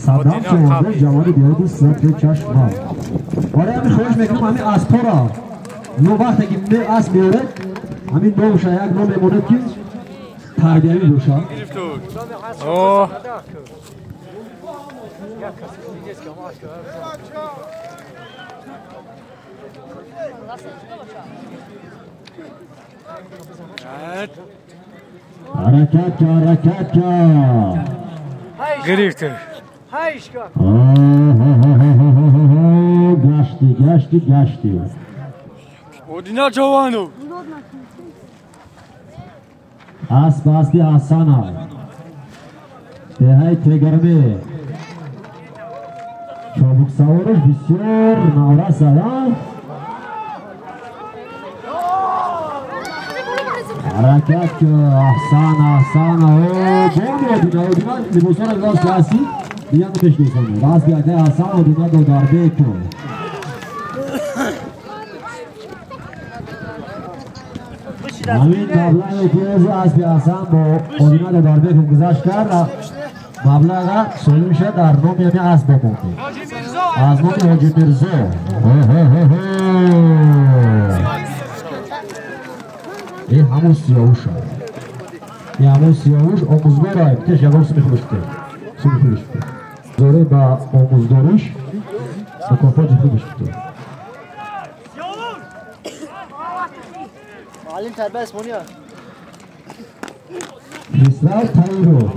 Садам чорда ҷавони биёди сатри чашма. Барои ҳамин хоҳиш мекунам ҳамин аспора. Но вақте ки асп меоред, ҳамин номша як ном мемонед ки тарбиявӣ бошад. Ҳаракат ка, ҳаракат ка. Гирифтиш. Гашти, гашти, гашти. Одина ҷовану. Асп аспи Ҳасана. Деҳаи Тегарме. Чобуксавораш бисёр наврас ад. Ҳаракат ка, аҳсан, аҳсан. Боми Одина, Одина либосҳоро иваз ки ҳастӣ, дигар мешиносам. Расби акаи Ҳасан Одина Додарбеков. Ҳамин маблағе ки аспи Ҳасан бо Одина Додарбеков гузашт кард, маблаға солим шуд дар номи ҳамин асп бомонди. Аз номи Ҳоҷи Мирзо. Ин ҳамун Сиёвуш аст. Ин ҳамун Сиёвуш омӯзгор аст. Теш ягон суми худаш кутед. Суми худаш кутед. Зоре ба омӯзгориш мукофоти худаш кутед. Хисрав Таиров.